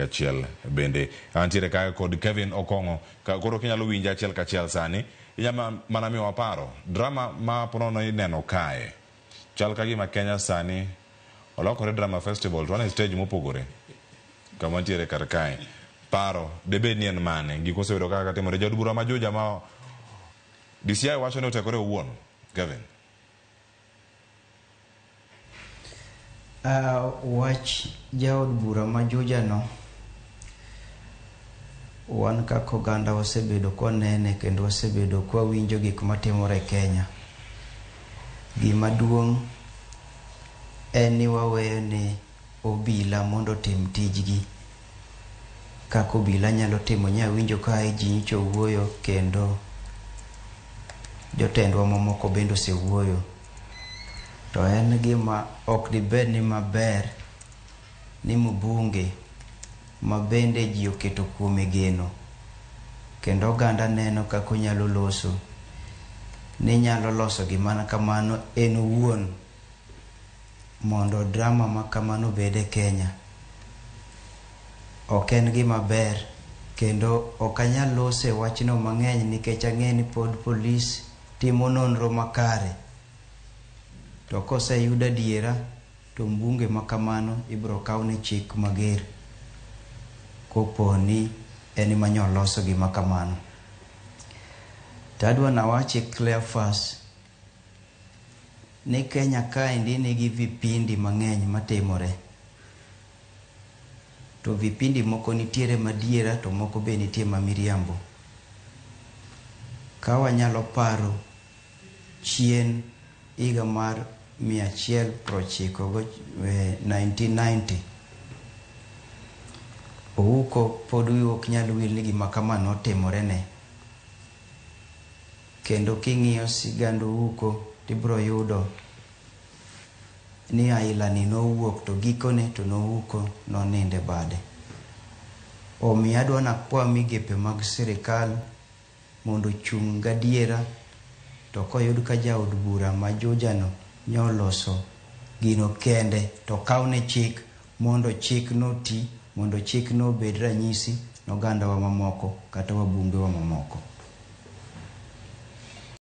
kachiel bende. Antiere kae kod Kevin Okong'o. Ka koro kinyalo winja achiel kachiel sani, inyalo mana miyowa paro. Drama ma ponono ineno kae, chal ka gima Kenya sani olokore drama festival to wan e stage mopogore kama wantiere kar kae. Paro debed ni en mane? Gik moseyudo kaka timore. Jaod bura ma Juja ma DCI wacho ni otekore owuon. Kevin. Wach jaod bura ma Juja no, wan kaka oganda wasebedo kwanene kendo wasebedo kwawinjo gik matimore e Kenya. Gima duong' en ni waweyo ne obila mondo otim tijgi kaka obila nyalo timo. Nyawinjo ka IG nyocha owuoyo kendo jotendwa mamoko bende osewuoyo. To en gima ok dibed ni maber ni mbunge ma bende ji oketo kuome geno kendo oganda neno kaka onyalo loso ni nyalo loso gima kamano en owuon mondo drama ma kamano obed e Kenya. Ok en gima ber kendo ok anyal loso e wachno mang'eny nikech ang'e ni pod polis timo nonro makare. To koseyud adiera to mbunge ma kamano ibiro kawne chik mager kopo ni en ema nyoloso gima kamano. To adwa nawachi Cleophas ni Kenya kaendi nigi vipindi mang'eny matimore. To vipindi moko nitiere madiera to moko be nitie ma miriambo. Ka wanyalo paro chien higa mar 190 1990 Ouko pod wiwa ok nyal wil ni gima kama notimore ne. Kendo king'iyo sigand Ouko tibiro yudo ni aila ni nowuok to gikone to nouko nonindo e bade. Omiyo adwa nakwa migepe mag sirikal mondo ochung' gadiera to koyud ka jaod bura ma Juja no nyoloso gino kende to kawne chik mondo chik no ti mondo chik no obed ranyisi ne ogandawa mamoko kata wabungewa mamoko.